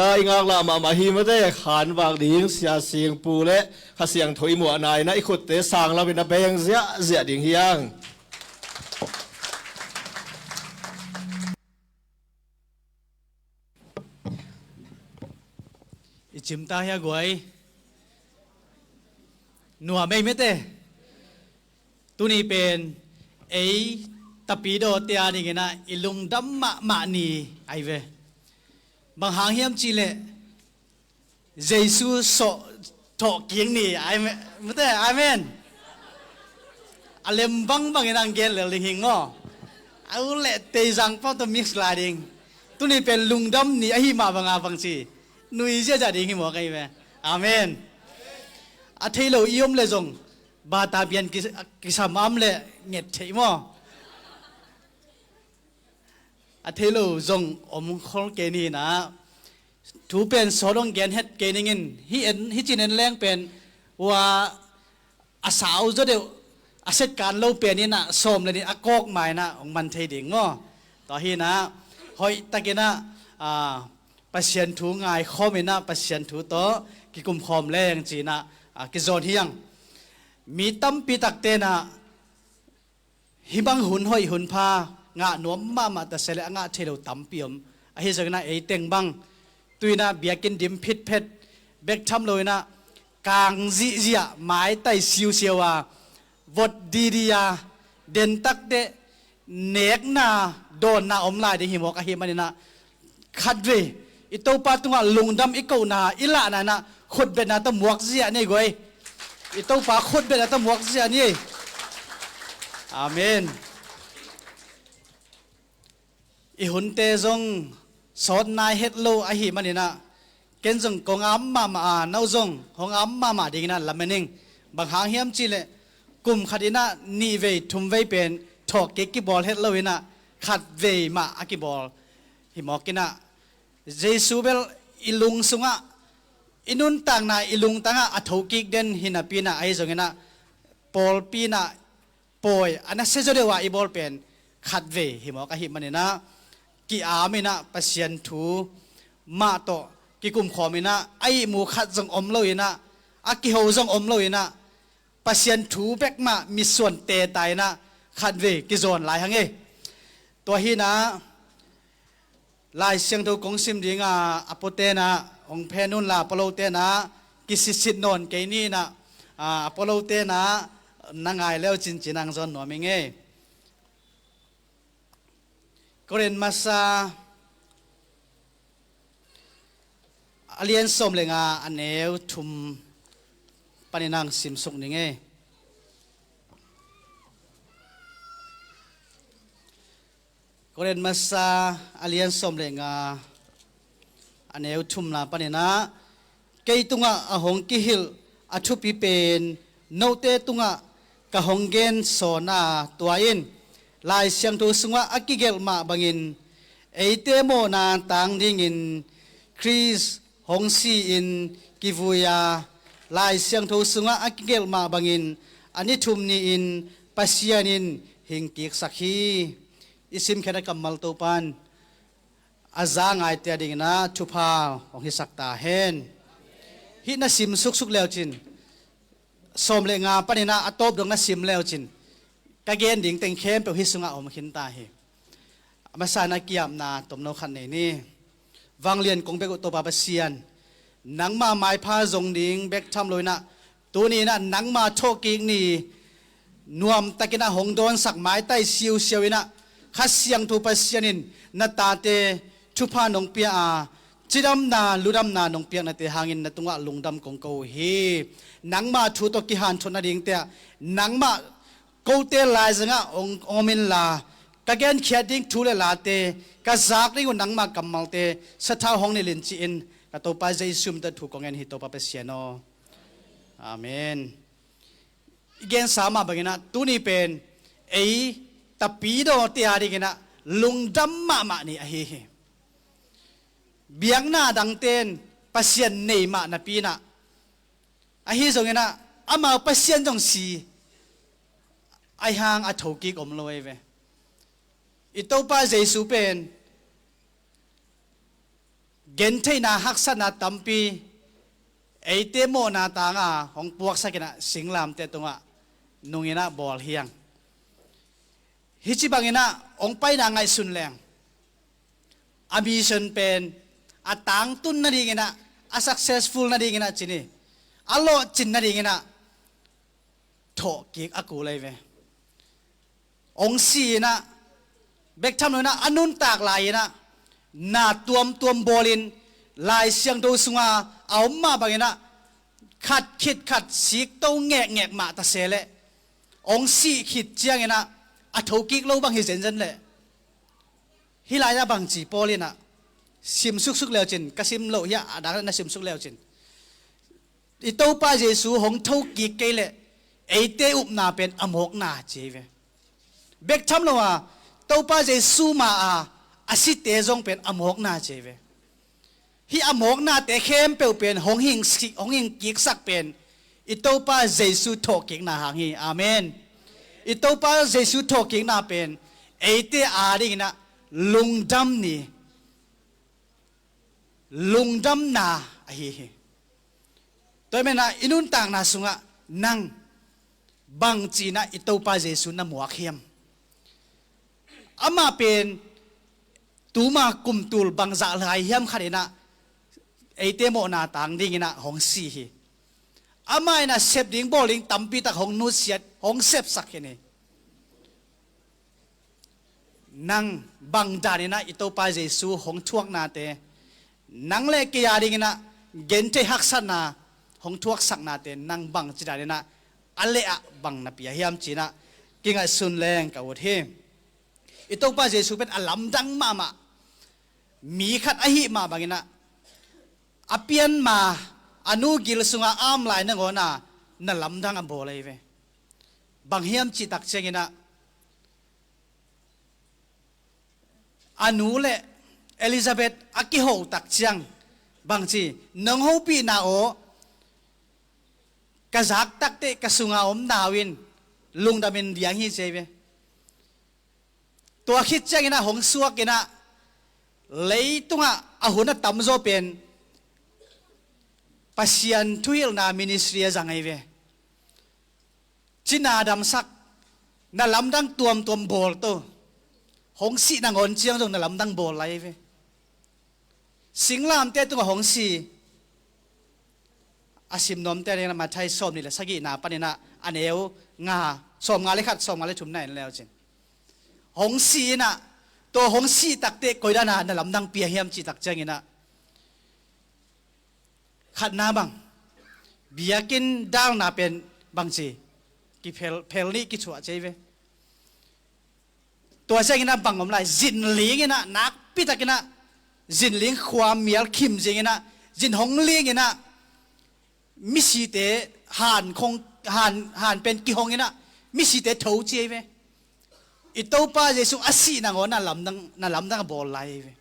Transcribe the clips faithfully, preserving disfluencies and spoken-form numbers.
I ngaklah mahmah hi mate, khanvak ding Sia Singpu le Kha Siangtho i muahna in ah i khutte sang lo in a beng ziahziah ding hi hang. I cimta hi a guai. Nuam ei mate. Tuni pen ei tapidawte a dingin ah i lungdam mahmah ni ahi ve. Bang hang hiam cihleh Jesu sawh thawhkik ni ahi ve. Mate, amen. A lem bangbangin ang gen lel ding hing maw? A u le teizang pau tawh mix lai ding. Tuni pen lungdam ni ahi mah banga bangci nui ziahziah ding hi mawk ahi ve. Amen. A thei lo i om le zong bata pian ki- kisam am le nget theih maw? A thei lo zong om khol kei ni in ah thu pen sawt hong gen het kei ning in, hi en, hi cin en leng pen ua a sau zaw deuh, a setkan lo pen in ah sawm le nih a kawk ma in ah hong man thei ding maw? Tua hi in ah hoih takin ah, ah, Pasian thu ngaikhawm in ah Pasian thu tawh kikumkhawm leng ci in ah, ah, kizawn hi hang. Mi tampi takte in ah hih bang hun hoih hun pha ngah nuam mahmah ta se le a ngah thei lo tampi om. Ahi zongin ah ei teng bang tu in ah biakinn dim phitphet bek tham lo in ah kang zihziah maitai siusiau a vot didi a dentakte nekna dawnna om lai ding hi mawk ahi manin ah khatvei i Topa tungah lungdam i kohna i lahna in ah khutbetna tawh muak ziah ni ei guai. I Topa khutbetna tawh muak ziah ni ei. Amen. I hunte zong sawt nai het lo ahi manin ah ken zong kong am mahmah a, no zong hong am mahmah dingin ah lamen ing. Bang hang hiam cihleh kum khat in ah nihvei thumvei pen thawhkik kibawl het lo in ah khatvei mah a kibawl hi mawk in ah Jesu bel i lung sungah, i nuntakna i lungtangah a thokik den hi napi in ah ahi zongin ah pawlpi in ah pawi a nasia zaw deuh a i bawl pen khatvei hi mawk ahi manin ah ki-am in ah Pasian thu mah tawh kikumkhawm in ah a ihmu khat zong om lo in ah a kiho zong om lo in ah Pasian thu bek mah mitsuan teta in ah khatvei kizawn lai hang ei. Tua hi in ah Lai Siangtho kong sim ding a, a puate'n ah hong phen un la, a pualote'n ah kisitsit nawn kei ni in ah, a pualote'n ah na ngai leu cincin ang zawn nuam ing ei. Korin masa a lian sawm le nga a neu thum panin ang simsuk ning ei. Korin masa a lian sawm le nga a neu thumna panin ah kei tungah a hong kihilh a thupi pen note tungah ka hong gen sawn a, tua in Lai Siangtho sungah a kigelh mah bangin eite mawhna tang dingin Khrist hong si-in kivui a, Lai Siangtho sungah a kigelh mah bangin a ni thum ni-in Pasian in hing kiksak hi. I simkhiat a kammal Topa'n a za ngaite a dingin ah thupha hong hisak ta hen. Hih na sim suksuk leucin, sawm le nga panin ah a tawp dong na sim leucin, ka gen ding teng khempeuh hih sungah a om khin ta hi. A masa in ah kiamna tomno khat nei ni. Vanglian kong bek uh Topa Pasian, nangma maipha zong ding bek tham lo in ah tuni in ah nangma thawhkik ni nuamtakin ah hong dawnsak maitai siusiau in ah Kha Siangtho Pasian in na tate thupha nong pia a, cidamna ludamna nong piaknate hangin na tungah lungdam kong ko uh hi. Nangma thu tawh kihanthawn nadingte ah nangmah kote laizangah hong, hong om inla, ka genkhiat ding thu le late, ka zak ding uh nangma kammalte sathau hong nilh in ci-in ka Topa Jesu min tawh thu kong ngen hi Topa Pasian aw. Amen. I gensa mah bangin ah tuni pen ei tapidawte a dingin ah lungdam mahmah ni ahi hi. Biakna dangte'n Pasian nei mah napi in ah, ahi zongin ah amau Pasian zong si, ahi hang a thokik om lo ei ve. I Topa Jesu pen Gentheihna haksatna tampi eite mawhna tanga hong puaksak inah singlamteh tungah nung inah bawl hi hang. Hih ci bang inah hong paina ngaihsun leng a mission pen a tangtun nading inah, a successful nading inah ci ni, a lawhcin nading inah thawhkik a kul ahi ve. Hong si inah, bek tham lo inah a nuntak lai inah na tuamtuam bawlin Lai Siangtho sunga a om mah bang inah khat khit khat sikto ngekngek mah ta se leh hong sih khit ciang inah a thokik lo bang hi zenzen leh. Hih lai inah bangci Paul inah sim suksuk leucin, ka sim loh hiah a dang na sim suk leucin, i Topa Jesu hong thokik kei leh eite upna pen a mawkna ci hi ve. Bek tham lo a, Topa Jesu ma a a site zong pen a mawkna ci hi ve. Hih a mawknate khempeuh pen hong hing si-, hong hing kiksak pen i Topa Jesu thawhkikna hang hi. Amen. I Topa Jesu thawhkikna pen eite ading inah lungdam ni, lungdamna ahi hi. Tua hi menah i nuntakna sungah nang bangci inah i Topa Jesu na muak hiam? Amah pen tuma kum tul bangzah lai hiam khat inah eite mawhna tang ding inah hong si hi. Amah inah sep ding bawl ding tampi tak hong nusiat, hong sepsak hi ni. Nang bang dan inah i Topa Jesu hong thuaknate, nang le kei ading inah gentheih haksatna hong thuaksaknate, nang bangci dan inah a leh ah bang na pia hiam ci inah kingaihsun leng ka ut hi. I Topa Jesu pen a lamdang mahmah mi khat ahih mah bang inah a pianma a nu gil sunga amlai nangawn a na lamdang a bawl ahi ve. Bang hiam cih tak ciang inah a nu le Elizabeth a kiho tak ciang bangci, nong hopihna aw ka zak takteh ka sunga om nau in lungdamin diang hi ci hi ve. Tua khit ciang inah hong suak inah leitungah a hun a tamzaw pen Pasian thuhilhna ministry a zang ahi ve. Cina damsak, na lamdang tuamtuam bawl to. Hong sih nangawn ciang zong na lamdang bawl lai ahi ve. Singlamteh tungah hong si a sim nuamte ading inah Matthai sawm nih le sagihna pan inah a neu nga, sawm nga le khat, sawm nga le thum na en leucin, hong si inah, tua hong sih takteh koidan a na lamdang pia hiam cih tak ciang inah khatna bang, biakinn dalna pen bangci, kiphel, phel nih kithuah ci hi ve. Tua ciang inah bang om lai, zinling inah, nakpi tak inah zinling khua mial khim zing inah, zin hong ling inah misite han khong, han, han pen kihong inah misite tho ci hi ve. I Topa Jesu a sih nangawn na lamdang, na lamdang a bawl lai hi ve.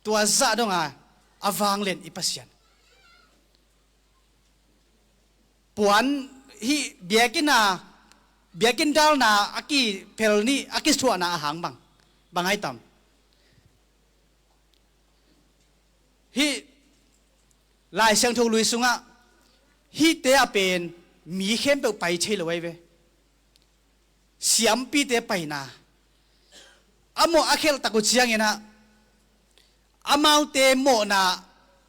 Tua zah donga a vanglian i Pasian. Puan hih biakinn a, biakinn dalna a kiphel nih a kithuahna a hang bang, bang ai tam. Hih Lai Siangtho Lui sungah hihte a pen mi khempeuh pai thei lo ahi ve. Siampite paina. A mawh a khelh tak uh ciang inah amaute mawhna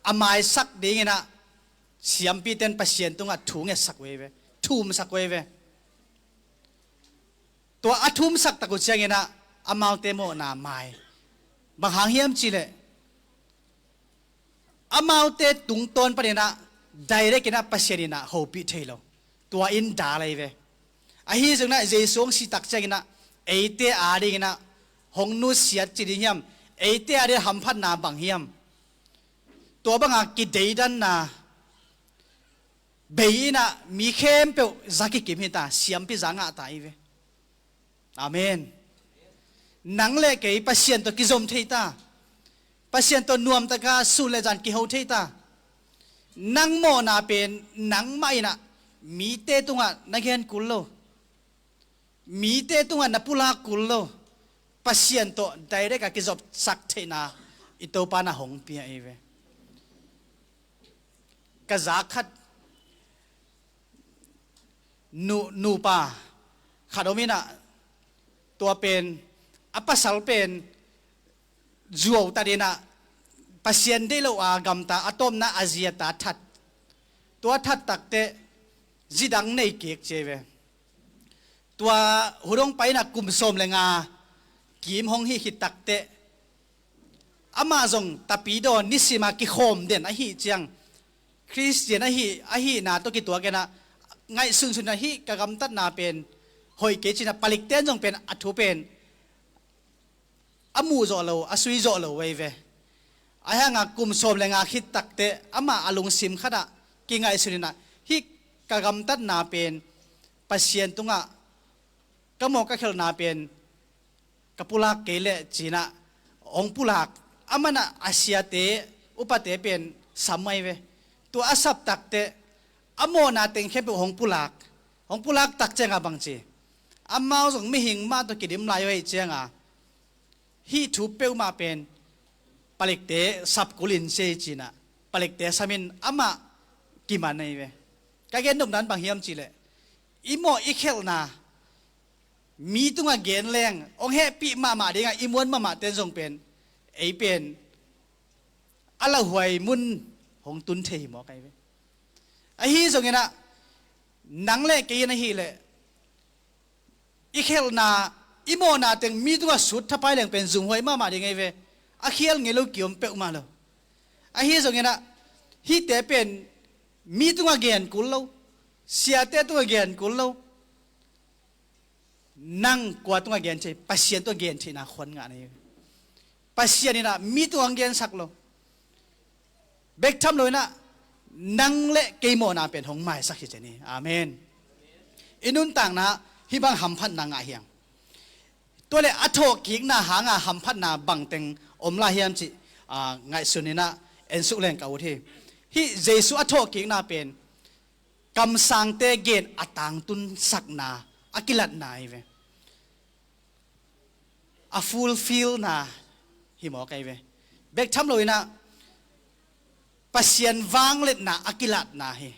a maisak ding inah siampite in Pasian tungah thu ngetsak uh ahi ve. Thumsak uh ahi ve. Tua a thumsak tak uh ciang inah amaute mawhna mai. Bang hang hiam cih leh amaute tungtawn pan inah direct inah Pasian inah hopih thei lo. Tua in dal ahi ve. Ahi zong inah Jesu hong sih tak ciang inah eite ading inah hong nusiat ci ding hiam? Eite ading hamphatna bang hiam? Tua banga kideidanna bei inah mi khempeuh za kikim hi ta, siampi za ngah ta hi ve. Amen. Nang le kei Pasian tawh kizom thei ta. Pasian tawh nuamtaka sun le zan kiho thei ta. Nang mawhna pen nangmah inah mite tungah na gen kul lo. Mite tungah na pulak kul lo. Pasian tawh direct a kizopsak theihna i Topa na hong pia ei ve. Ka za khat nu, nupa khat om inah, tua pen a pasal pen zuau tat inah, Pasian deih lo a gamta, a tawpna a zi a ta that. Tua that takteh zi dang nei kik ci ei ve. Tua hun hong pai inah kum sawm le nga kim hong hih khit takteh, amah zong tapidaw nisima kikhawm den ahih ciang, Khristian ahih, ahihna tawh kituak inah, ngaihsunsun inah hih ka gamtatna pen hoih kei cinah, palikten zong pen a thu pen a muh zawh lo, a sui zawh lo vei ve. Ahi hangah kum sawm le nga khit takteh amah a lungsim khatah kingaihsun inah, hih ka gamtatna pen Pasian tungah ka mawh ka khelhna pen ka pulak kei leh cinah hong pulak. Amanah a siate, upate pen sam mai ve. Tua a sap takteh a mawhna teng khempeuh hong pulak. Hong pulak tak ciangah bang ci, amau zong mihing mah tawh kidim lai uh ahih ciangah, hih thu peuhmah pen palikte sapkul in ci ei cinah, palikte samin amah kiman ei ve. Ka gen nopna in bang hiam cihleh, i mawh i khelhna mi tungah gen leng hong hehpih mahmah dingah i muan mahmahten zong pen, ei pen a lauhuai mun hong tun thei hi mawk ei ve. Ahi zonginah, nang le kei in ahileh i khelhna, i mawhna teng mi tungah sut thapai leng pen zumhuai mahmah ding ei ve. A khial ngei lo kiom peuhmah lo. Ahi zonginah, hihte pen mi tungah gen kul lo, siate tungah gen kul lo. Nang kua tungah gen thei? Pasian tungah gen theihna khuan ngah na hi. Pasian inah mi tungah hong gensak lo. Bek tham lo inah nang le kei mawhna pen hong maisak hi ci ni. Amen. I nuntakna hih bang hamphatna ngah hiam? Tua le a thawhkikna hanga hamphatna bangteng om lai hiam cih, ah, ngaihsun inah ensuk leng ka ut hi. Hih Jesu a thawhkikna pen kamsangte gen a tangtunsakna a kilatna hi ve. A fulfillna hi mawk ei ve. Bek tham lo inah Pasian vangliatna a kilatna hi.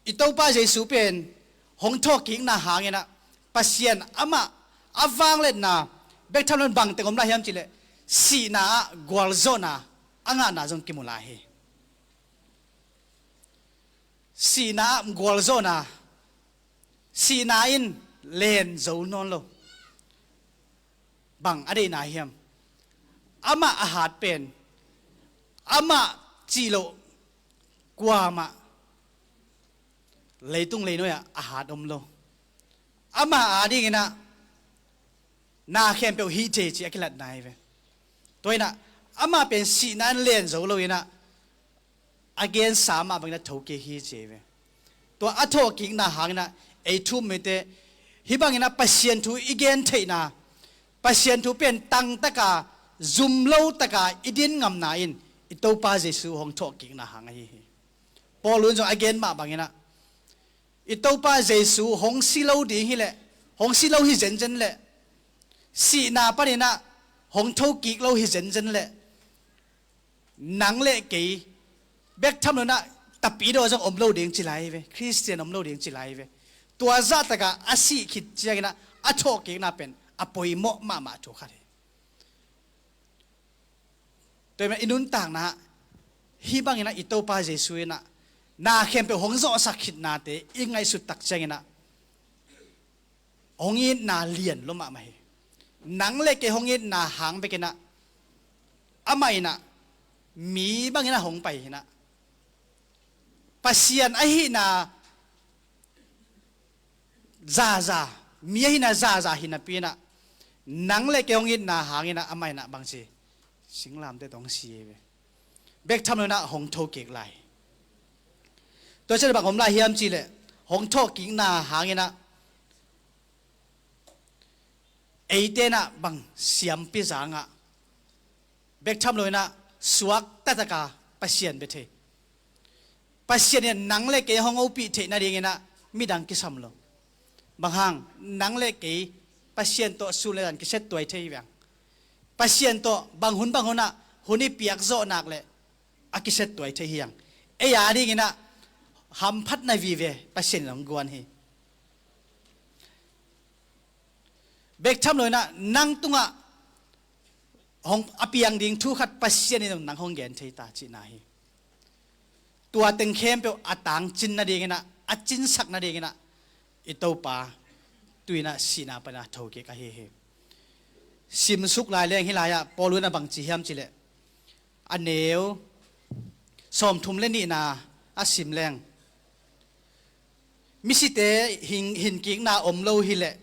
I Topa Jesu pen hong thawhkikna hanginah Pasian amah a vangliatna bek tham lo in bangteng om lai hiam cihleh, sihna ah gualzawhna a ngahna zong kimu lai hi. Sihna ah gualzawhna, sihna in len zo nawn lo. Bang a deihna hiam? Amah a hat pen, amah cih loh kuamah leitung leinuai-ah a hat om lo. Amah a dinginah na khempeuh hih thei cih a kilatna hi ve. Tua inah amah pen sihna in len zo lo inah a gensa mah bangin a thokik hi ci ei ve. Tua a thawhkikna hanginah ei thu-um mite hih banginah Pasian thu i gen theihna, Pasian thu pen tangtaka, zumlotaka i din ngamna in i Topa Jesu hong thawhkikna hang ahi hi. Paul un zong a gen mah banginah i Topa Jesu hong si lo ding hileh, hong si lo hi zenzen leh, sihna paninah hong thokik lo hi zenzen leh, nang le kei bek tham lo inah tapidaw zong om lo ding ci lai hi ve. Khristian om lo ding ci lai hi ve. Tua zahtaka a sih khit cianginah a thawhkikna pen a poimawh mahmah thu khat hi. Tua i nuntakna hih banginah i Topa Jesu inah na khempeuh hong zawhsak khitnate i ngaihsut tak cianginah hong itna lian lua mahmah hi. Nang le kei hong itna hang bekinah amah inah mi banginah hong pai hinah Pasian ahihna zaza, mi ahihna zaza hi napi inah nang le kei hong itna hanginah amah inah bangci singlamteh tawh hong si ei ve. Bek tham lo inah hong thokik lai. Tua ciang bang om lai hiam cihleh hong thawhkikna hanginah eite inah bang siampi zangah bek tham lo inah suak taktaka Pasian bia thei. Pasian in nang le kei hong hopih theih nadinginah midang kisam lo. Bang hang? Nang le kei Pasian tawh sun le zan kisettuai thei hi veng. Pasian tawh bang hun bang hunah hun i piak zawh nak le a kisettuai thei hi hang. Ei a dinginah hamphatna vive Pasian in hong guan hi. Bek tham loinah nang tungah hong a piang ding thu khat Pasian in nang hong gen thei ta cihna hi. Tua teng khempeuh a tangcin nadinginah, a cinsak nadinginah i Topa tuinah sihna panah thokik ahi hi. Simsuk lai leng hih lai-ah Paul in a bangci hiam cileh, a neu sawmthum le nihna a sim leng, misite hin, hinkikna om lo hileh,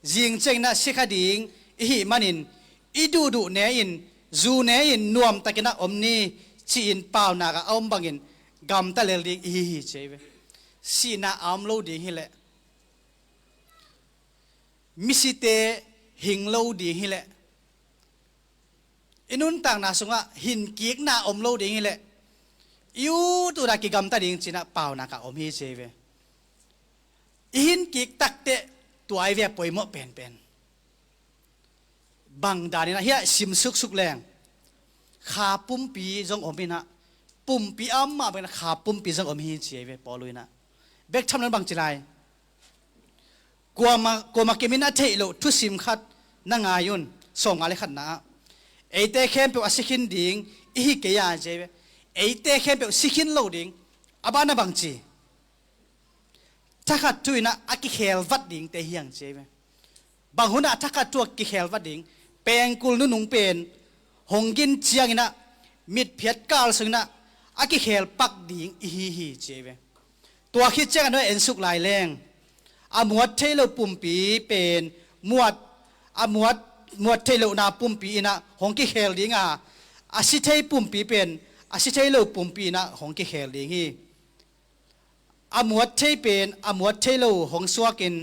zing cianginah sikha ding i hih manin i duhduh ne-in, zu ne-in nuamtakinah om ni, ci-in paunak ah a om bangin gamta lel ding i hi hi ci ei ve. Sihna a om lo ding hileh, misite hing lo ding hileh, i nuntakna sungah hinkikna om lo ding hileh, i ut uta kigamta ding cinah paunak ah om hi ci ei ve. I hinkik takteh tua i ve a poimawh penpen. Bang daninah hiah simsuksuk leng, kha pumpi zong om inah, pumpi a om mah banginah kha pumpi zong om hi ci ei ve Paul inah. Bek tham loin bangci lai, kuama, kuama kimin a theih loh thusim khat na ngai un. Sawmnga le khatna ah, eite khempeuh a sikhin ding i hi kei a ci ei ve. Eite khempeuh sikhin lo ding. A banah bangci, thakhat thu inah a kikhelvat dingte hi hang ci ei ve. Bang hunah thakhat thu a kikhelvat ding? Pengkul nunung pen hong gin cianginah mitphiat kal sunginah a kikhel pak ding i hi hi ci ei ve. Tua khit ciangah nuai ensuk lai leng, a muat thei lo pumpi pen muat, a muat, muat thei lohna pumpi inah hong kikhel ding a, a si thei pumpi pen a si thei lo pumpi inah hong kikhel ding hi. A muat thei pen a muat thei lo hong suakin,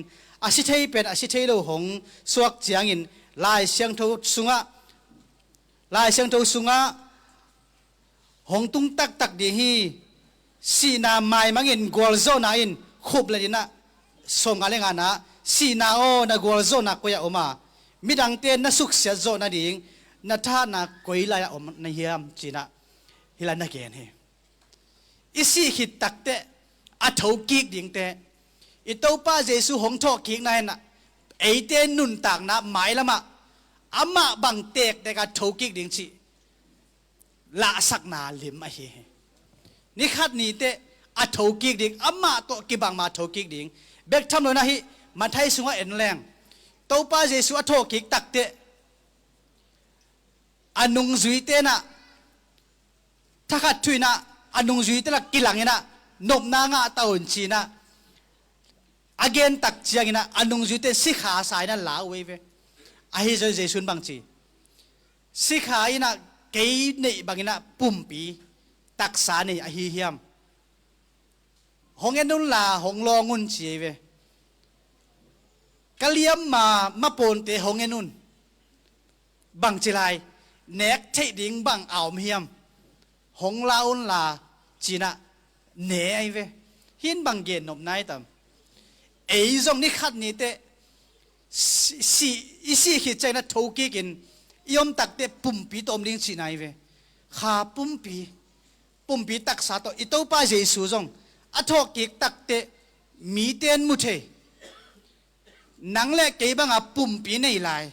a si thei pen a si thei lo hong suak ciangin Lai Siangtho sungah, Lai Siangtho sungah hong tung taktak ding hi. Sihna maimangin gualzawhna in khuplet inah, sawmnga le ngana, sihna aw, na gualzawhna koi-ah om a, midangte na suksiat zawh nading na thahatna koi lai-ah om na hiam cinah hih lai na gen hi. I sih khit takteh a thokik dingte, i Topa Jesu hong thawhkikna inah eite nuntakna mailamah amah bang tektek a thokik ding cih lahsakna lim ahi hi. Ni khat ni teh a thokik ding, amah tawh kibang ma thokik ding. Bek tham loinah hih Matthai sungah en leng, Topa Jesu a thawhkik takteh a nungzuite inah, thakhat thu inah a nungzuite inah kilang inah, nopna ngah ta un cinah a gen tak cianginah a nungzuite sikha sa inah la uh ei ve. Ahi zong Jesu in bangci, sikha inah kei neih banginah pumpi taksa nei ahi hiam? Hong en unla hong lawng un ci ei ve. Ka liamma mapawnte hong en un. Bangci lai, nek theih ding bang a om hiam? Hong la unla cinah ne ahi ve. Hih in bang gennop nai tam? Ei zong ni khat ni teh si, si, i sih khit ciangin a thokikin i om takteh pumpi tawh om ding cihna ahi ve. Kha pumpi, pumpi taksa tawh i Topa Jesu zong a thawhkik takteh mite in mu thei. Nang le kei banga pumpi nei lai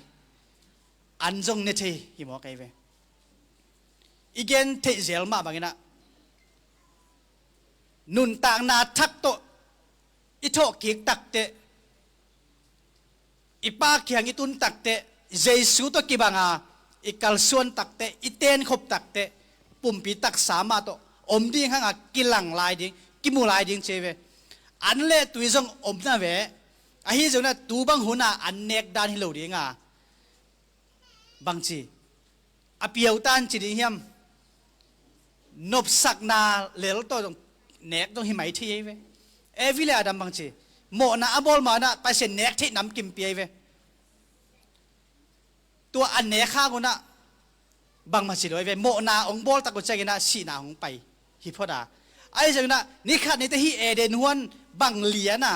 an zong ne thei hi mawk ahi ve. I gen theih zel mah banginah nuntakna thak tawh i thawhkik takteh, i Pa kiang i tun takteh, Jesu tawh kibanga i kalsuan takteh, i tenkhop takteh, pumpi taksa mah tawh om ding hanga kilang lai ding, kimu lai ding ci ahi ve. An le tui zong om na ve. Ahi zonginah tu bang huna an nek dan hi lo dinga, bangci a piautan ci ding hiam? Nopsakna lel tawh zong nek zong hi mai thei ahi ve. Evi le Adam bangci, mawhna a bawl manah Pasian nek theih namkim pia ahi ve. Tua a nek hang unah bangmah ci lo ahi ve. Mawhna hong bawl tak uh cianginah sihna hong pai hi phot a. Ahi zonginah ni khat ni teh hih Eden huan bang liana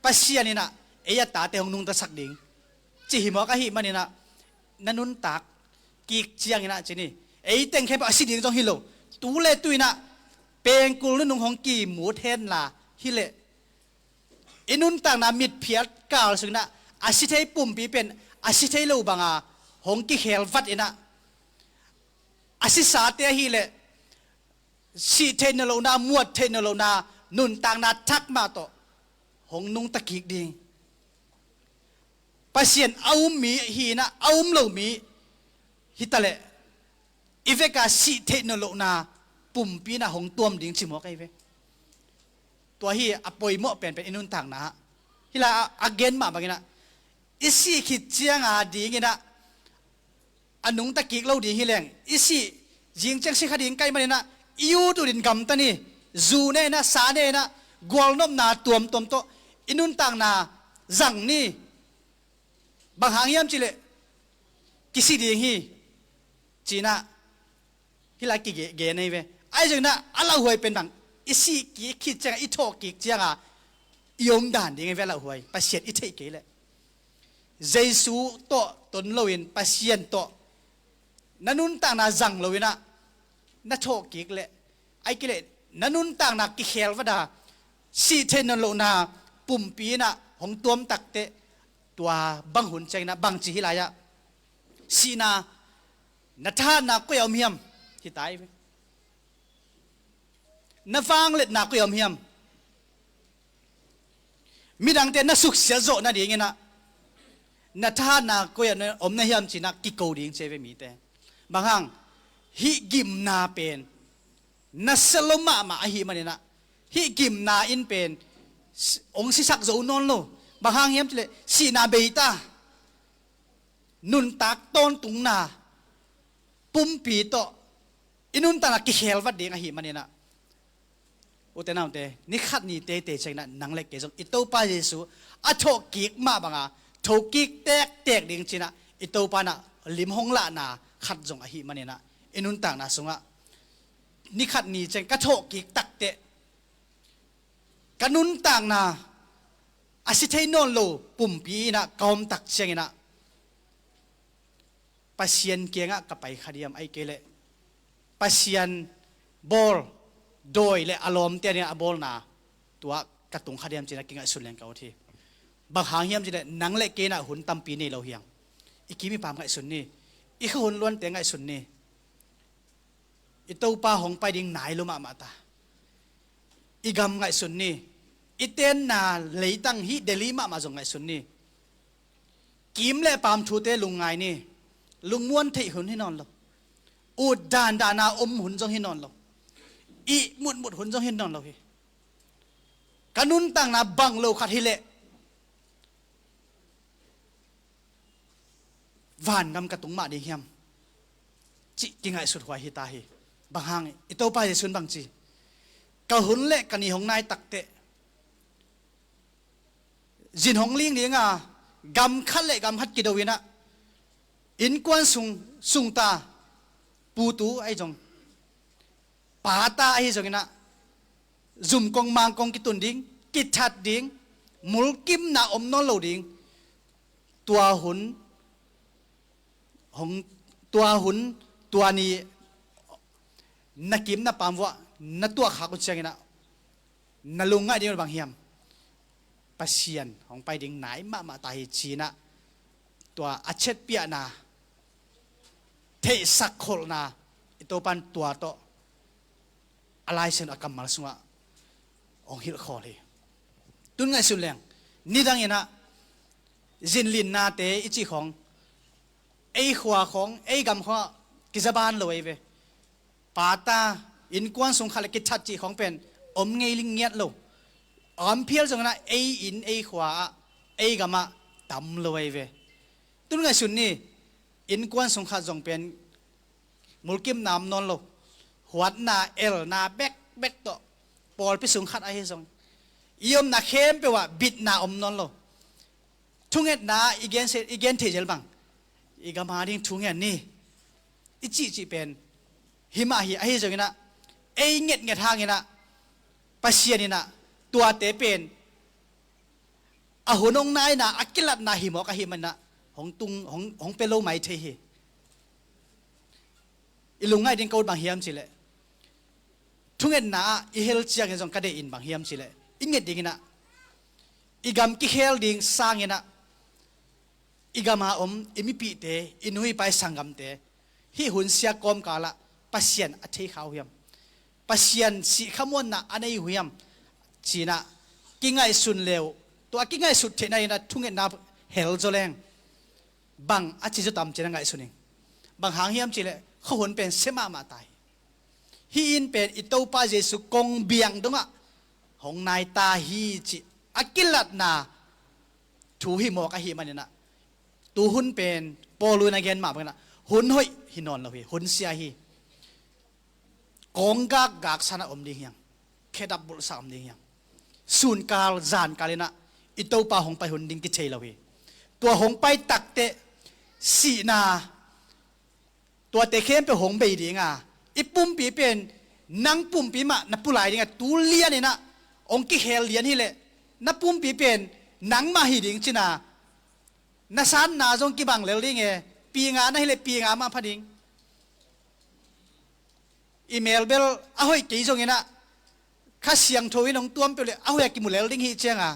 Pasian inah ei a tate hong nungtasak ding ci hi mawk ahih maninah, na nuntak kik ciangin ah ci ni. Ei teng khempeuh a si ding zong hi lo. Tu le tu in ah pengkul nunung hong kimut hen la hi leh, i nuntakna mitphiat kal sungin ah a si thei pumpi pen a si thei lo banga hong kikhel vat in ah, a sisate ahih leh sih theih nawn lohna, muat theih nawn lohna nuntakna thak mah tawh hong nungta kik ding. Pasian a um mi hi in ah, a um lo mi hi ta leh, i vek a sih theih nawn lohna pumpi in ah hong tuam ding ci mawk ahi ve. Tua hi a poimawh penpen i nuntakna ah. Hi lai a, a gen mah bangin ah, i sih khit ciang a dingin ah a nungta kik lo ding hi leng, i sih zing ciang si kha ding ka hih manin ah, i ut utin gamta ni. Zu ne in ah, sa ne in ah, gualnopna tuamtuam tawh i nuntakna zang ni. Bang hang hiam cih leh kisi ding hi, ci in ah hi lai kigen ahi ve. Ahi zongin ah a lauhuai pen bang, i sih kik khit ciang a, i thawh kik ciang a i om dan ding ahi ve, a lauhuai Pasian i theih kei leh. Jesu tawh ton loin Pasian tawh na nuntakna zang loin ah na thawh kik leh, ahih kei leh na nuntakna kikhel vat a, sih theih nawn lohna pumpi in ah hong tuam takteh, tua bang hun ciangin ah bangci hi lai ah, sihna, na thahatna koi ah om hiam? Hi ta hi ve. Na vangliatna koi ah om hiam? Midangte na suksiat zawh nadingin ah na thahatna koi ah na om na hiam ci in ah kiko ding ci ahi ve mite. Bang hang, hih gimna pen nasia lo mahmah ahih manin ah, hih gimna in pen s-, hong sisak zo nawn lo. Bang hang hiam cih leh sihna bei ta, nuntak tawntungna pumpi tawh i nuntakna kikhel vat ding ahih manin ah, ute naute, ni khat ni teitei ciangin ah nang le kei zong i Topa Jesu a thawh kik mah banga thokik tektek ding ci in ah, i Topa in ah lim hong lahna khat zong ahih manin ah, i nuntakna sungah ni khat ni ciang ka thawh kik takteh, ka nuntakna a si thei nawn lo pumpi in ah ka om tak ciangin ah, Pasian kiangah ka pai kha diam, ahih kei leh Pasian bawl, dawi le a lawmte in ah a bawlna tua ka tung kha diam ci in ah kingaihsun leng ka ut hi. Bang hang hiam cih leh nang le kei in ah hun tampi nei lo hi hang. I kim i pam ngaihsun ni. I kha hun luante ngaihsun ni. I Topa hong pai ding nai lo mahmah ta. I gam ngaihsun ni. I tenna leitang hih Delhi mahmah zong ngaihsun ni. Kim le pam thute lungngai ni. Lungmuan theih hun hi nawn lo. Ut dandana om hun zong hi nawn lo. Ih mutmut hun zong hi nawn lo hi. Ka nuntakna bang lo khat hi leh, vangam ka tung mah ding hiam, cih kingaihsut huai hi ta hi. Bang hang, i Topa Jesu in bang ci, ka hun le ka ni hong nai takteh, zin hong ling ding a, gam khat le gam khat kido in ah, innkuan sung, sungta, putu ahi zong, pata ahi zongin ah, zumkong mangkong kitun ding, kithat ding, mulkimna om nawn lo ding. Tua hun hong, tua hun, tua ni na kim na pam vuah na tuah khak uh ciangin ah, na lungngaih ding uh bang hiam? Pasian hong pai ding nai mahmah ta hi ci in ah, tua a chetpiakna, theihsak kholhna, i Topa in tua tawh a Lai Siangtho a kammal sungah hong hilh khawl hi. Tun ngaihsun leng, nidang in ah zinlinnate i cih khawng, ei khua khawng, ei gam khawng ah kizaban lo ahi ve. Pata, innkuan sung khat le kithat cih khawng pen om ngei ling ngiat lo. A om phial zongin ah ei inn, ei khua ah, ei gam ah tam lo ahi ve. Tun ngaihsun ni, innkuan sung khat zong pen mulkimna om nawn lo. Huatna, elna bekbek tawh, pawlpi sung khat ahi zong, i omna khempeuh ah bitna om nawn lo. Thungetna i gen se, i gen thei zel bang, i gam a ding thungen ni, i cihcih pen hi mah hi. Ahi zongin ah, ei ngetnget hangin ah, Pasian in ah tuate pen a hun hong naina, a kilatna hi mawk ahih manin ah, hong tung, hong, hong pia lo mai thei hi. I lungngaih ding ka ut bang hiam cih leh, thungetna ah i hel ciangin zong ka deih in bang hiam cih leh, i nget dingin ah, i gam kikhel ding sangin ah, i gam a om i mipihte, i nu i pa i sanggamte, hih hun sia kawmkal ah Pasian a thei kha uh hiam? Pasian sih khamuanna a nei uh hiam? Ci-in ah kingaihsun le uh, tua a kingaihsut theihna in ah thungetna hel zaw leng, bang a ci zaw tam ci-in ah ngaihsun ing. Bang hang hiam cih leh, khuahun pen sia mahmah ta hi. Hih inn pen i Topa Jesu kongbiang dongah hong nai ta hi cih a kilatna thu hi mawk ahih manin ah, tu hun pen Paul in a gen mah bangin ah, hun hoih hi nawn lo hi, hun sia hi. Kong gakgak sa-in ah om ding hi hang, khedap bulhsa-in ah om ding hi hang. Sunkal zankal in ah i Topa hong pai hun ding kithei lo hi. Tua hong pai takteh sihna, tuate khempeuh hong bei ding a, i pumpi pen nang pumpi mah na pulai ding a, tu lian in ah hong kikhel lian hi leh, na pumpi pen nangmah hi ding ci-in ah, na sanna zong kibang lel ding e, pi nga na hi leh pi nga mah pha ding. I mel bel a hoih kei zongin ah, Kha Siangtho in hong tuam peuh leh a hoih a kimu lel ding hi ciang a,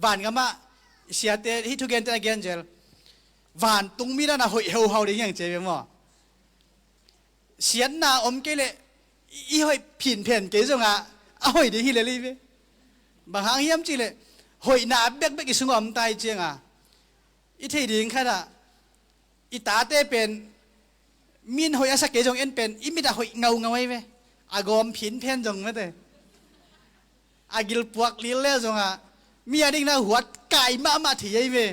vangam ah siate hih thugente a gen zel, vantung mi dan a hoih heuhau ding hi hang ci ve maw. Siatna om kei leh i, i hoih phinphen kei zong ah, a hoih ding hi lel hi ve. Bang hang hiam cih leh, hoihna bekbek i sungah om ta hi ciang a, i thei ding khat ah, i tate pen, mi in hoih a sa kei zong en pen, i mit ah hoih ngaungau ahi ve. A gawm phinphen zong mate, a gilpuak lil le zong ah, mi a ding in ah huat kai mahmah thei ahi ve.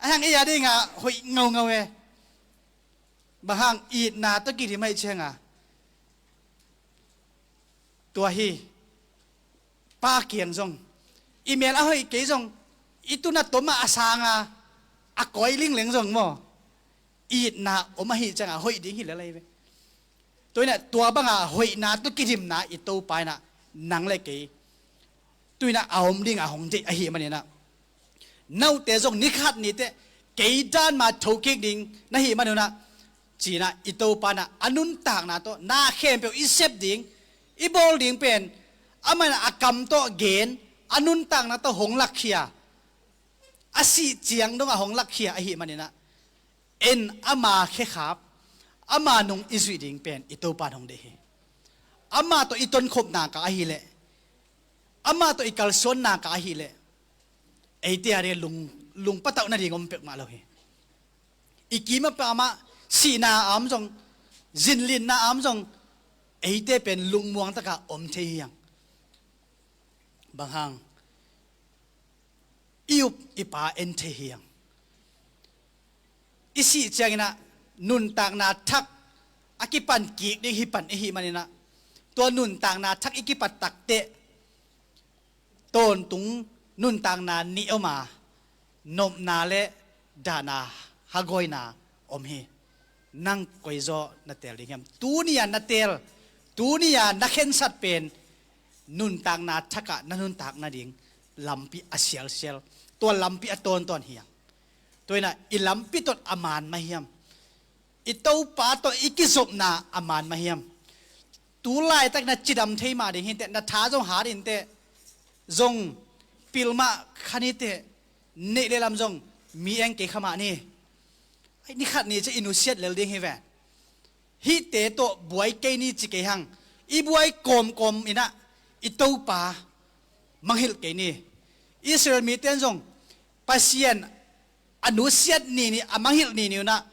Ahih hang ei a ding ah hoih ngaungau e. Bang hang, itna tawh kidim ahih ciang a, tua hi, pa kiang zong, i mel a hoih kei zong, i tun a tom ah a sang a, a koi lingleng zong maw, itna om ahih ciang a hoih ding hi lel ahi ve. Tua in ah, tua bang a hoihna tawh kidimna i Topa in ah, nang le kei tu in ah a om ding a hong deih ahih manin ah, note zong ni khat ni teh kei dan mah thokik ding na hih manun ah, ci-in ah i Topa in ah a nuntakna tawh na khempeuh i sep ding, i bawl ding pen, amah in ah a kam tawh gen, a nuntakna tawh hong lakkhia, a sih ciang dong a hong lakkhia ahih manin ah, en ama khekhap, ama nung i zuih ding pen i Topa in hong deih hi. Ama tawh i tonkhopna ka ahih leh, ama tawh i kalsuanna ka ahih leh, eite a ding lung, lung patauh nading om peuhmah lo hi. I kim a pam ah sihna a om zong, zinlinna a om zong, eite pen lungmuang takin om thei hi hang. Bang hang, i up i pa en thei hi hang. I sih ciangin ah nuntakna thak a kipan kik ding hi pan i hih manin ah, tua nuntakna thak i kipat takteh tawntung nuntakna nih om a, nopna le dahna, hagawina om hi. Nang koizaw na teel ding hiam? Tuni-a na teel, tuni-a na khensat pen nuntakna thak ah na nuntak nading lampi a sialsial, tua lampi a tawntawn hi hang. Tua in ah i lampi tawh a man mah hiam? I Topa tawh i kizopna a man mah hiam? Tu laitak na cidam thei mah ding hi inteh, na tha zong hat inteh, zong pil mah kha ni teh, neih le lam zong mi eng kei kha mah ni. Ni khat ni ciang i nusiat lel ding hi ve. Hihte tawh buai kei ni ci kei hang. I buai kawmkawm in ah i Topa mangngilh kei ni. Israel mite in zong Pasian a nusiat nini, a mangngilh nini un ah,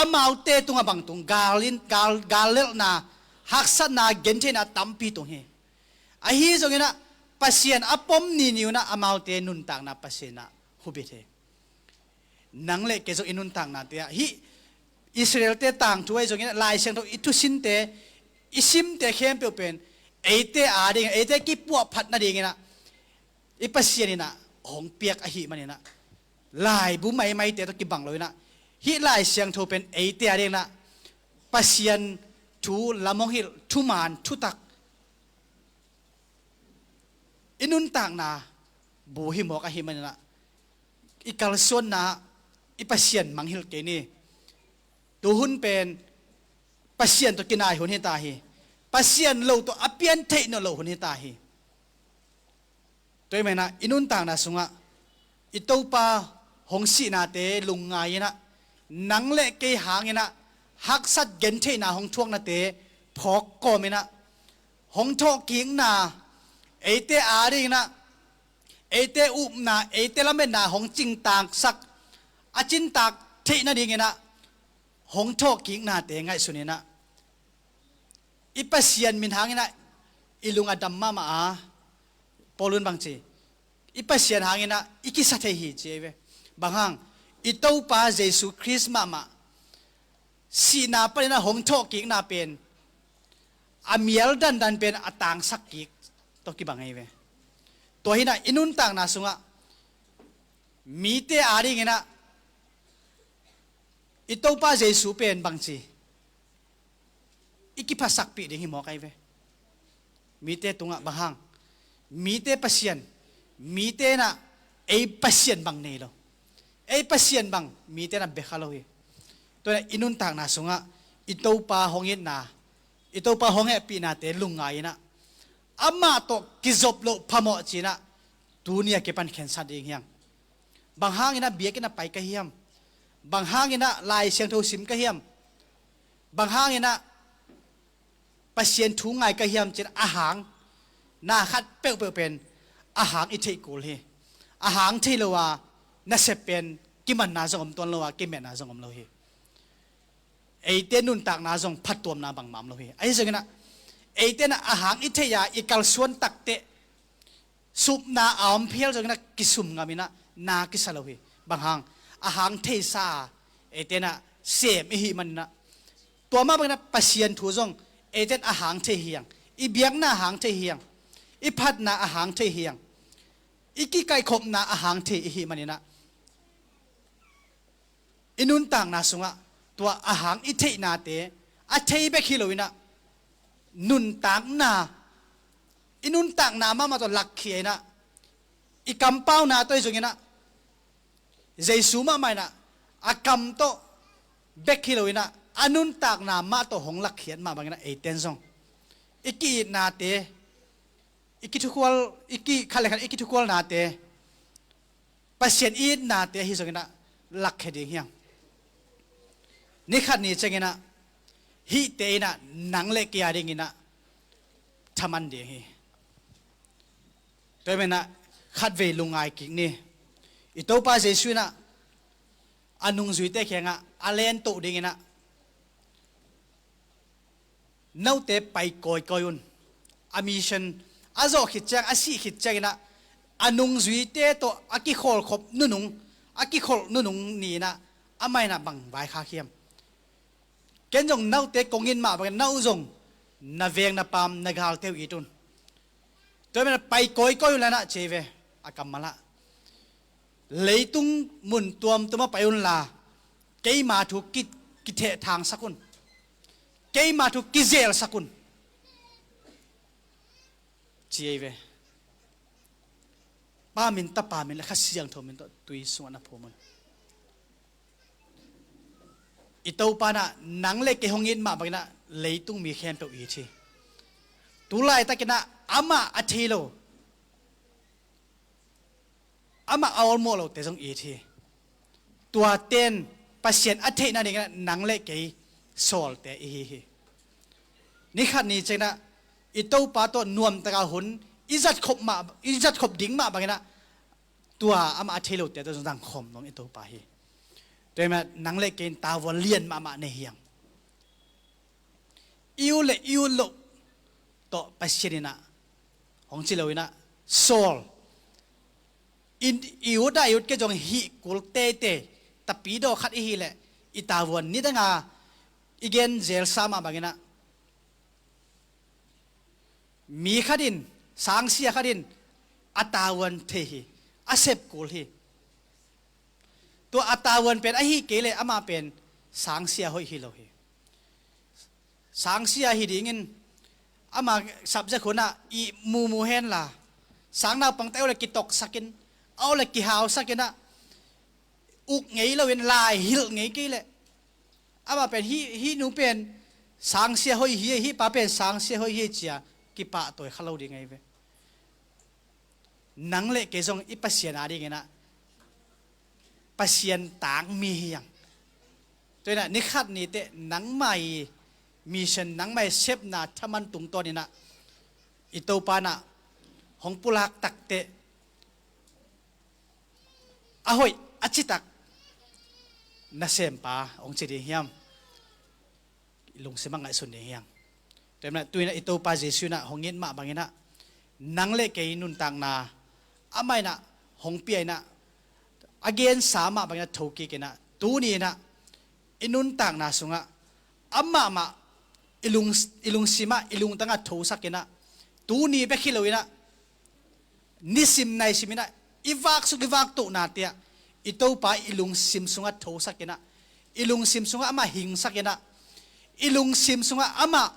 amaute tungah bang tung? Gal in, gal, gal lelhna, haksatna, gentheihna tampi tung hi. Ahi zongin ah Pasian a pom nini un ah amaute nuntakna Pasian in ah hubit hi. Nang le kei zong i nuntaknate ah, hih Israelte tangthu ahi zongin ah, Lai Siangtho i thusinte, i simte khempeuh pen eite a ding, eite kipuahphat nadingin ah i Pasian in ah hong piak ahih manin ah, laibu maimaite tawh kibang lo in ah, hih Lai Siangtho pen eite a ding in ah Pasian thu lam hong hilh, thuman thutak, i nuntakna bu hi mawk ahih manin ah, i kalsuanna i Pasian mangngilh kei ni. Tu hun pen Pasian tawh kinai hun hi ta hi. Pasian lo tawh a pian theih nawn loh hun hi ta hi. Tua ahih manin ah i nuntakna sungah i Topa hong sihnate lungngai in ah, nang le kei hangin ah haksat gentheihna hong thuaknate phawk kawmin ah, hong thawhkikna, eite adingin ah, eite upna, eite lametna hong cingtaaksak, a cintaak theih nadingin ah hong thawhkiknate ngaihsunin ah, i Pasian min hangin ah i lung a dam mahmah a, Paul in bang ci, i Pasian hangin ah i kisa thei hi, ci ei ve. Bang hang? I Topa Jesu Khrist mahmah sihna panin ah hong thawhkikna pen, a mial dandan pen a tangsak kik tawh kibang ei ve. Tua hi in ah i nuntakna sungah mite adingin ah i Topa Jesu pen bangci i kiphatsakpih ding hi mawk ei ve. Mite tungah bang hang? Mite Pasian, mite in ah ei Pasian bang nei lo. Ei Pasian bang mite in ah bia kha lo hi. Tua in ah i nuntakna sungah i Topa hong itna, i Topa hong hehpihnate lungngai in ah, amah tawh kizop loh phamawh ci-in ah tuni a kipan khensat ding hi hang. Bang hangin ah biakinn ah pai ka hiam? Bang hangin ah Lai Siangtho sim ka hiam? Bang hangin ah Pasian thu ngai ka hiam ci-in a hang, na khat peuhpeuh pen a hang i theih kul hi. A hang thei lo a nasep pen kimanna zong om tuan lo a, kimetna zong om lo hi. Eite nuntakna zong phattuamna bangmah om lo hi. Ahi zongin ah eite in ah a hang i theih a i kalsuan takteh, supna a om phial zongin ah kisum ngamin ah na kisa lo hi. Bang hang? A hang theisa a eite in ah sem i hih manin ah, tua mah bangin ah Pasian thu zong eite in a hang thei hi hang. I biakna a hang thei hi hang. I phatna a hang thei hi hang. I kikaihkhopna a hang thei i hih manin ah, i nuntakna sungah tua a hang i theihnate, a thei bek hi lo in ah, nuntakna, i nuntakna mahmah tawh lakkhia in ah, i kampauna tawh hi zongin ah, Jesu mahmah in ah, a kam tawh bek hi lo in ah, a nuntakna mah tawh hong lakkhiat mah bangin ah eite in zong i ki-itnate, i kithukhual, i ki, khat le khat i kithukhualnate, Pasian itnate ahi zongin ah lakkhia ding hi hang. Ni khat ni ciangin ah hihte in ah nang le kei a dingin ah thaman ding hi. Tua ahih manin ah khatvei lungngai kik ni. I Topa Jesu in ah a nungzuite kiangah a lentoh dingin ah, note pai kawikawi un. A mission a zawh khit ciang, a sih khit ciangin ah, a nungzuite tawh a kikhawlkhop nunung, a kikholh nunung ni-in ah, amah in ah bang vaikhak hiam? Ken zong note kong it mah bangin, no zong na veng, na paam, na galte uh it un. Tua ahih manin ah pai kawikawi un la, na ci ei ve, a kammal ah. Leitung mun tuamtuam ah pai unla, keima thu ki, kithehthangsak un. Keima thu kizelsak un, ci ei ve. Pa min, Tapa min le Kha Siangtho min tawh tui sungah na phum un. I Topa in ah nang le kei hong it mah bangin ah leitung mi khempeuh it hi. Tu laitakin ah amah a thei lo, amah a awlmawh lote zong it hi. Tuate in Pasian a theih nadingin ah nang le kei sawlte i hi hi. Ni khat ni ciangin ah i Topa tawh nuamtak a hun i zatkhop mah, i zatkhop ding mah bangin ah, tua amah a thei lote tawh zong dangkhawm nuam i Topa hi. Tua ahih manin ah nang le kei in tavuan lian mahmah nei hi hang. I ut le i ut loh tawh Pasian in ah hong ci lo in ah, sawl. I, i ut a i ut kei zong hih kul teitei, tapidaw khat i hih leh, i tavuan nidanga i gen zelsa mah bangin ah, mi khat in, sangsia khat in a tavuan thei hi, a sep kul hi. Tua a tavuan pen ahi kei leh amah pen sangsia hoih hi lo hi. Sangsia hi dingin ama subject hun ah i mumu henla, sang naupangte a uh le kitoksakin, a uh le kihausakin ah, uk ngei loin lai hilh ngei kei leh, amah pen hih, hih nu pen Sangsia hoih hi, hih pa pen sangsia hoih hi cia kipahtawi kha lo ding ahi ve. Nang le kei zong i Pasian a dinginah Pasian tangmi hi hang. Tua inah ni khat ni teh nangmah i mission, nangmah i sepna thaman tungtawninah i Topa inah hong pulak takteh a hoih a citak nasempa hong ci ding hiam? I lungsim ah ngaihsun ding hiam? Tua inah tu inah i Topa Jesu inah hong it mah banginah nang le kei nuntakna amah inah hong pia inah a gensa mah banginah thokik inah tuni inah i nuntakna sungah amah mah i lung, i lungsim ah, i lungtang ah thosak inah tuni bek hi lo inah nisim naisim inah i vaksuk i vaktohnate ah i Topa i lungsim sungah thosak inah i lungsim sungah amah hingsak inah i lungsim sungah amah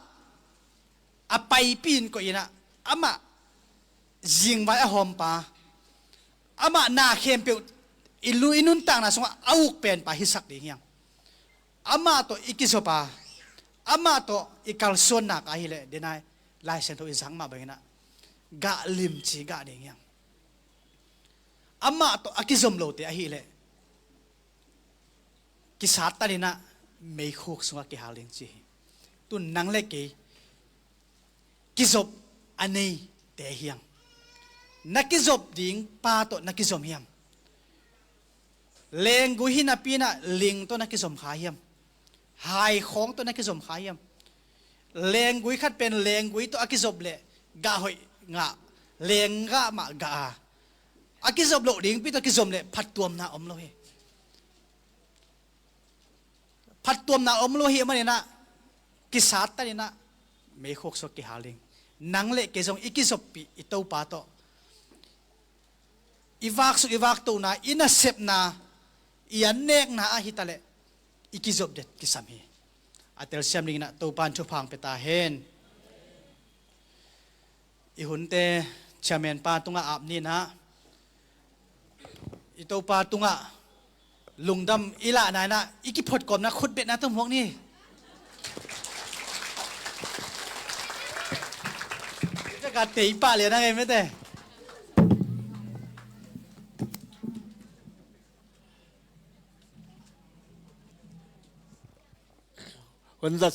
a paipi in koih inah amah zingvai a hawmpa, amah na khempeuh i lu-, i nuntakna sungah a uk penpa hisak ding hiam? Amah tawh i kizop a, amah tawh i kalsuan nak ahileh denai Lai Siangtho i zak mah banginah gah limci gah ding hiam? Amah tawh a kizom lote ahileh kisat taninah meikhuk sungah kihal ding ci hi. Tu nang le kei kizop a neite hiam? Na kizop ding pa tawh na kizom hiam? Lenggui hi napi inah ling tawh na kizom kha hiam? Haikhawng tawh na kizom kha hiam? Lenggui khat pen lenggui tawh a kizop leh gah hoih ngah, lenggah mah gah a, a kizop loh dingpi tawh kizom leh phattuamna om lo hi. Phattuamna om lo hi maninah kisat taninah meikhuk sungah kihal ding. Nang le kei zong i kizoppih i Topa tawh i vaksuk i vaktohna, i nasepna, i annekna ah hitaleh i kizop det kisam hi. A telsiam dinginah Topa in thupha hong pia ta hen. I hunte chairman pa tungah ap ni inah i Topa tungah lungdam i lahna inah i kiphot kawmna khutbetna tawh muak ni. Caka tei pah lian a ngei mete. Hun zat